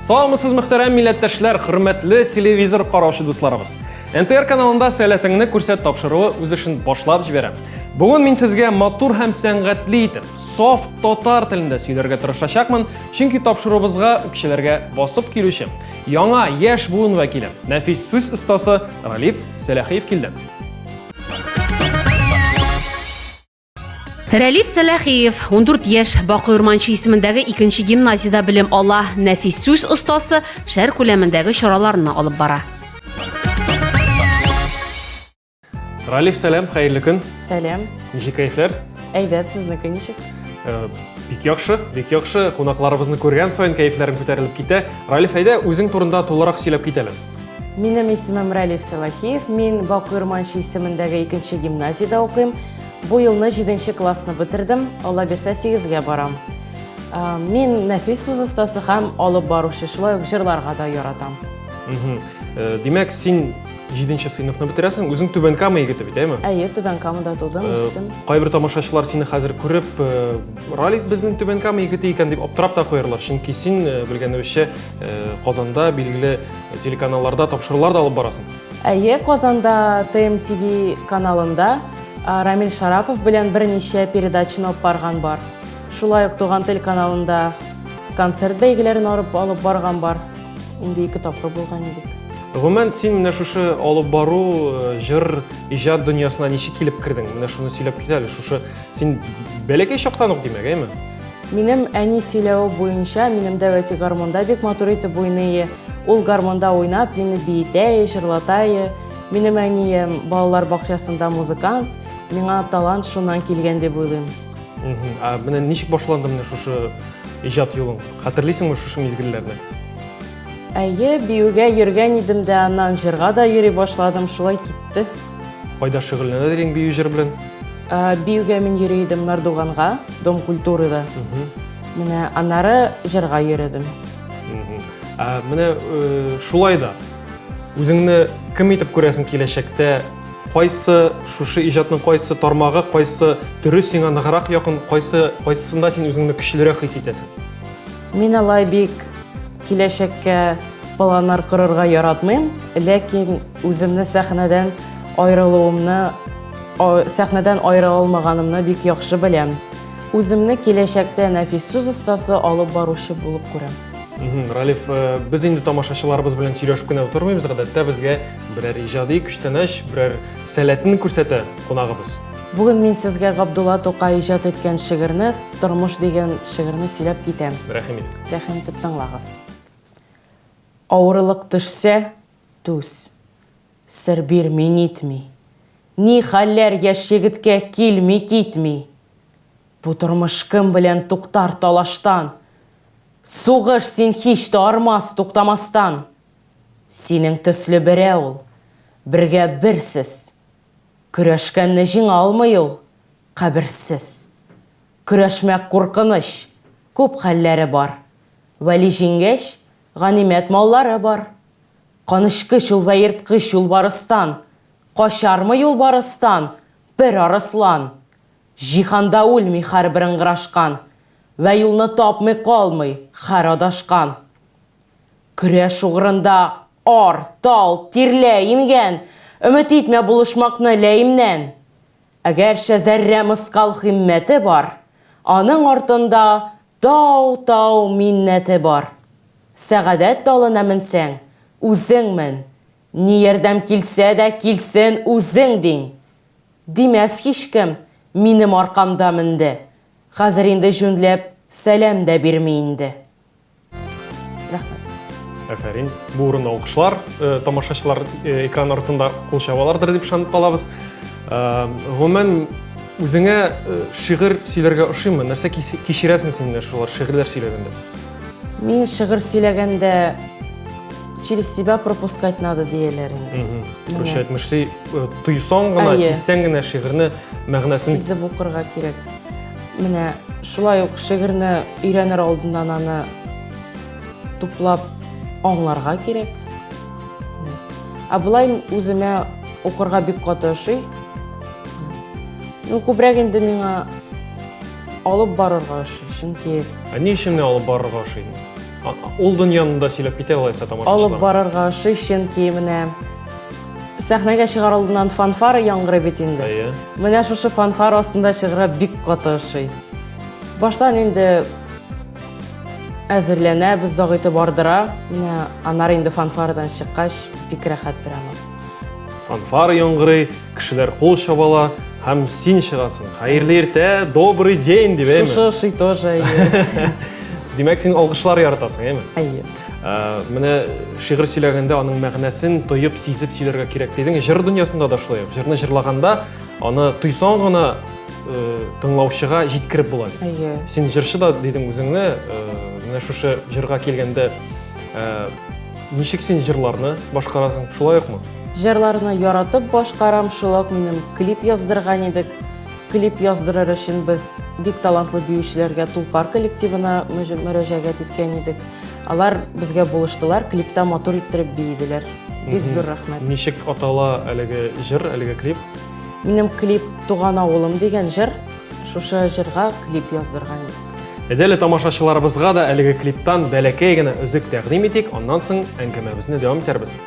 Саумысыз, мөхтәрәм милләттәшләр, хөрмәтле телевизор караучы дусларыбыз. НТР каналында Сәләтеңне күрсәт тапшыруы үз эшен башлап җибәрә. Бүген мин сезгә матур һәм сәнгатьле итеп, саф татар телендә сөйләргә тырышачакмын, чөнки тапшыруыбызга үкчәләргә басып килүче яңа яшь буын вәкиле, нәфис сүз остасы Ралиф Сәләхиев килде. Рәлиф Сәләхиев, 14 яшь, Бакый Урманчы исемендәге икенче гимназиядә белем ала. Нәфис сүз остасы шәһәр күләмендәге чараларны алып бара. Ралиф, сәлам, хәерле көн. Сәлам. Ничек кәефләр? Әйбәт, сезнеке ничек? Э, бик яхшы, бик яхшы. Кунакларыбызны күргән саен кәефләрем күтәрелеп китә. Ралиф, әйдә, үзең турында тулырак сөйләп кит әле. Минем исемем Рәлиф Сәлахиев, мин Бакый Урманчы исемендәге икенче гимназиядә укыйм. Бу елны җиденче классны бетердем, Алла бирсә, сигезгә барам. Мин нәфис сүз остасы һәм алып баручы, шулай ук җырларга да яратам. Э, димәк, син җиденче сыйныфны бетерәсең, үзең Түбән Кама егете бит, әйме? Әйе, Түбән Камада тудым, э, үстем. Кайбер тамашачылар сине хәзер күреп, э, Ралиф безнең Түбән Кама егете икән дип аптырап та куярлар, чөнки син, белгәнебезчә, Казанда билгеле телеканалларда тапшырулар да алып барасың. Әйе, Казанда ТМТВ каналында Рамил Шарапов белән берничә передачаны алып барган бар. Шулай ук Туган тел каналында концерт бәйгеләрен алып, алып барган бар. Инде ике тапкыр булган идек. Гомумән, син менә шушы алып бару, э, җыр, иҗат дөньясына ничек килеп кердең? Менә шуны сөйләп кит әле. Шушы син бәләкәй чактан ук димәк, әйме? Минем әни сөйләве буенча, минем дәү әти гармунда бик матур итеп уйный. Ул гармунда уйнап, мине биетә, җырлата. Минем әнием балалар бакчасында музыкант. Миңа талант шуннан килгән дип уйлыйм. Ә менә ничек башланды менә шушы иҗат юлың? Хәтерлисеңме шушы мизгелләрне? Әйе, биюгә йөргән идем дә, аннан җырга да йөри башладым, шулай китте. Кайда шөгыльләнә идең бию җыр белән? Биюгә мин йөри идем Нардуганга, Дом культурыда. Менә аннары җырга йөредем. Ә менә э, шулай да үзеңне кем итеп күрәсең киләчәктә? Кайсы шушы иҗатның кайсы тармагы, кайсы төре сиңа ныграк якын, кайсы кайсысында син үзеңне көчлерәк хис итәсең? Мин алай бик киләчәккә планнар корырга яратмыйм, ләкин үземне сәхнәдән аерылуымны Сәхнәдән аерыла алмаганымны бик яхшы беләм. Үземне киләчәктә нәфис сүз остасы, алып баручы булып күрәм. Ралиф, э, без инде тамашачыларыбыз белән сөйләшеп кенә утырмыйбыз, гадәттә безгә берәр иҗади күчтәнәч, берәр сәләтен күрсәтә кунагыбыз. Бүген мин сезгә Габдулла Тукай иҗат иткән шигырьне, Тормыш дигән шигырьне сөйләп китәм. Рәхим ит. Рәхим итеп тыңлагыз. Авырлык төшсә, түз. Сер бирми нитми. Ни хәлләр яшь егеткә килми китми. Бу тормыш кем белән туктар талаштан? Сугыш син һич тә армас туктамастан. Синең төсле берәү ул, бергә берсез. Көрәшкәнне җиңә алмый ул, каберсез. Көрәшмәк куркыныч, күп хәлләре бар. Вәли җиңгәч, ганимәт маллары бар. Канечкеч ул вә ерткыч юлбарыстан, Качармы юлбарыстан бер арыслан? Җиһанда үлми һәрбер ыңгырашкан, Вә юлны тапмый калмый һәр адашкан. Көрәш угрында ар, тал, тирлә, имгән, Өмет итмә булышмакны ләимнән. Әгәрчә зәррә мыскал химмәте бар, Аның артында тау-тау миннәте бар. Сәгадәт талына менсәң, үзең мен, Ни ярдәм килсә дә, килсен, үзең диң. Димәс һичкем, минем аркамда менде, Хәзер инде җүнләп сәлам дә бирми инде. Рәхмәт. Афәрин. Бу урында алкышлар, э, тамашачылар э, экран артында кул чабалардыр дип ышанып калабыз. Э, гомумән, үзеңә шигырь сөйләргә ошыймы? Нәрсә кичерәсең син менә шулар шигырьләр сөйләгәндә? Мин шигырь сөйләгәндә через себя пропускать надо дияләр инде. Русча әйтмешли, тойсаң гына, сизсәң генә шигырьне мәгънәсен сизеп укырга кирәк. Менә шулай ук шигырьне өйрәнер алдыннан аны туплап аңларга кирәк. Ә болай үземә укырга бик каты ошый. Ну, күбрәк инде миңа алып барырга ошый, чөнки Ә ни өчен алып барырга ошый? Ул дөньяны да сөйләп китә алайса тамашачыларга. Алып барырга ошый, чөнки менә сәхнәгә чыгар алдыннан фанфара яңгырый бит инде. Әйе. Менә шушы фанфара астында чыгарга бик каты ошый. Баштан инде әзерләнәбез, озак итеп ардыра. Менә аннары инде фанфарадан чыккач, бик рәхәт прямо. Фанфара яңгырый, кешеләр кул чабала һәм син чыгасың. Хәерле иртә, добрый день дип, әйме? Шушы ошый тоже, әйе. Димәк, син алкышлар яратасың, әйме? Әйе. Менә шигырь сөйләгәндә аның мәгънәсен тоеп, сизеп сөйләргә кирәк дидең. Җыр дөньясында да шулай ук. Җырны җырлаганда аны тойсаң гына тыңлаучыга җиткереп була бит. Әйе. Син җырчы да дидең үзеңне, менә шушы җырга килгәндә ничек син җырларны башкарасың? Шулай укмы? Җырларны яратып башкарам, шулай ук минем клип яздырган идек. Клип яздырыр өчен без бик талантлы биючеләргә Тулпар коллективына мөрәҗәгать иткән идек. Алар безгә булыштылар, клипта матур иттереп биеделәр. Бик зур рәхмәт. Ничек атала әлеге җыр, әлеге клип? Минем клип Туган авылым дигән җыр, шушы җырга клип яздырган идек. Әйдә әле тамашачыларыбызга да әлеге клиптан бәләкәй генә өзек тәкъдим итик, аннан соң әңгәмәбезне дәвам итәрбез.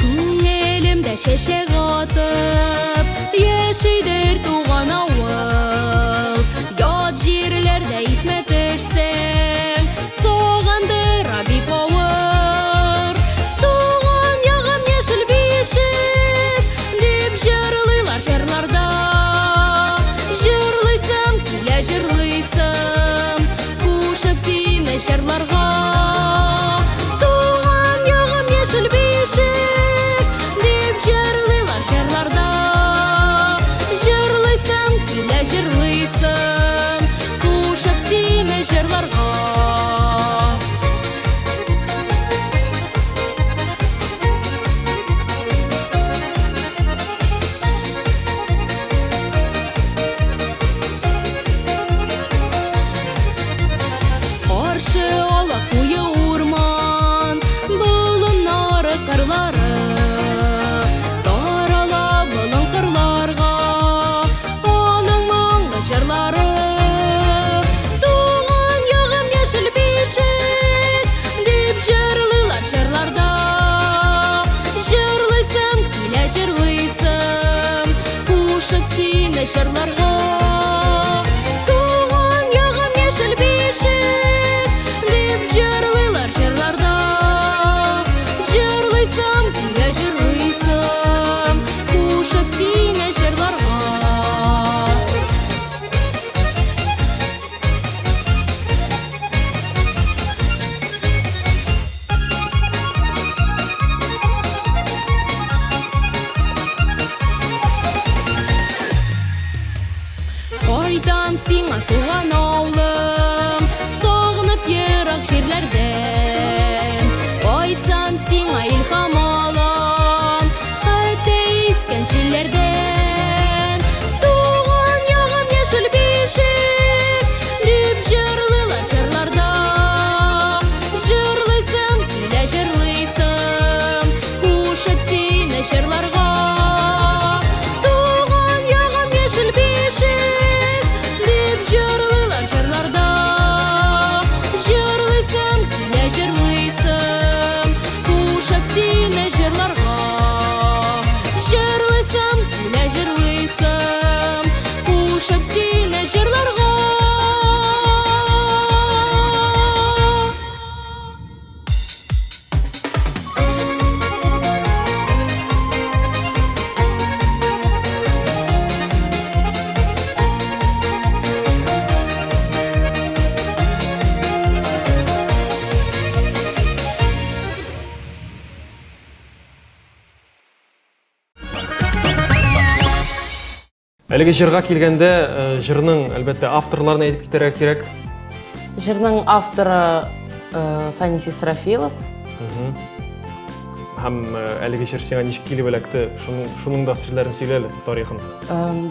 Күңелемдә чәчәк атып, яшидер туган авыл. Ят җирләрдә исмә төшсәң, сагындыра бик авыр. Туган ягым яшел бишек, дип җырлыйлар җырларда. Җырлыйсым килә, җырлыйсым, кушып сине җырларга. Туган ягым яшел бишек, дип җырлыйлар җырларда. Җырлыйсым килә, җырлыйсым, кушып сине җырларга. Каршы ала куе урман, болыннары, кырлары. Тарала болын кырларга, аның моңлы җырлары. Туган ягым яшел бишек, дип җырлыйлар җырларда. Җырлыйсым килә, җырлыйсым, кушып сине җырларга. Туган ягым яшел бишек, дип җырлыйлар җырларда. Җырлыйсым килә, җырлыйсым, кушып сине җырларга. Кайтам сиңа туган авылым, сагынып ерак җирләрдән. Кайтсам сиңа илһам алам, хәтта искән җилләрдән. Туган ягым яшел бишек, дип җырлыйлар җырларда. Җырлыйсым килә, җырлыйсым, кушып сине җырларга. Туган ягым яшел бишек, дип җырлыйлар җырларда. Әлеге җырга килгәндә, э, җырның, әлбәттә, авторларын әйтеп китәргә кирәк. Җырның авторы э, Фәнис Исрафилов. Һәм э, әлеге җыр сиңа ничек килеп эләкте? Шуның, шуның да серләрен сөйлә әле, тарихын.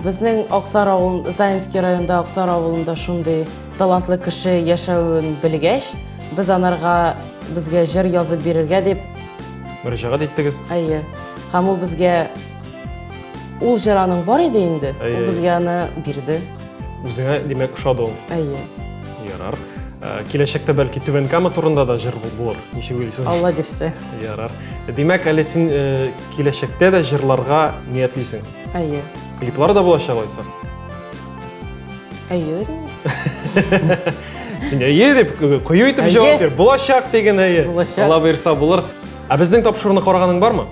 Безнең Аксар авыл, Заинский районында Аксар авылында шундый талантлы кеше яшәвен белгәч, без анарга безгә җыр язып бирергә дип мөрәҗәгать иттегез. Әйе. Һәм ул безгә ул җыр аның бар иде инде. Ул безгә аны бирде. Үзеңә, димәк, ошады ул. Әйе. Ярар. Э, киләчәктә бәлки Түбән Кама турында да җыр булыр. Ничек уйлыйсың? Алла бирсә. Ярар. Димәк, әле син э, киләчәктә дә җырларга ниятлисең. Әйе. Клиплар да булачак алайса? Әйе. Син әйе дип кыю итеп җавап бер. Булачак диген әйе. Булачак. Алла боерса булыр. Ә безнең тапшыруны караганың бармы?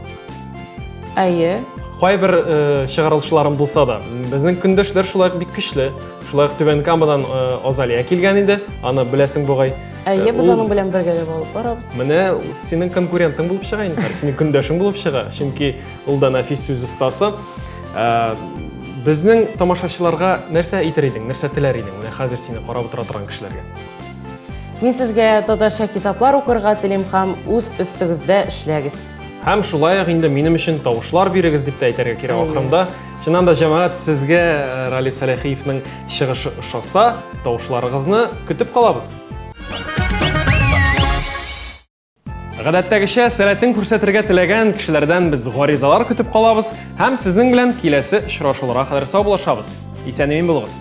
Әйе. Кайбер э, чыгарылышларым булса да, безнең көндәшләр шулай ук бик көчле. Шулай ук Түбән Камадан э, Азалия килгән иде, аны беләсең бугай. Әйе, без Ул- аның белән бергәләп алып барабыз. Менә синең конкурентың булып чыга инде, синең көндәшең булып чыга, чөнки ул да нәфис сүз остасы. Э, Безнең тамашачыларга нәрсә әйтер идең, нәрсә теләр идең? Менә хәзер сине карап утыра торган кешеләргә. Мин сезгә татарча китаплар укырга телим һәм үз өстегездә эшләгез. Һәм шулай ук инде минем өчен тавышлар бирегез дип тә әйтергә кирәк ахырында. Чыннан да, җәмәгать, сезгә э, Ралиф Сәләхиевның чыгышы ошаса, тавышларыгызны көтеп калабыз. Гадәттәгечә, сәләтен күрсәтергә теләгән кешеләрдән без гаризалар көтеп калабыз һәм сезнең белән киләсе очрашуларга кадәр саубуллашабыз. Исән-имин булыгыз.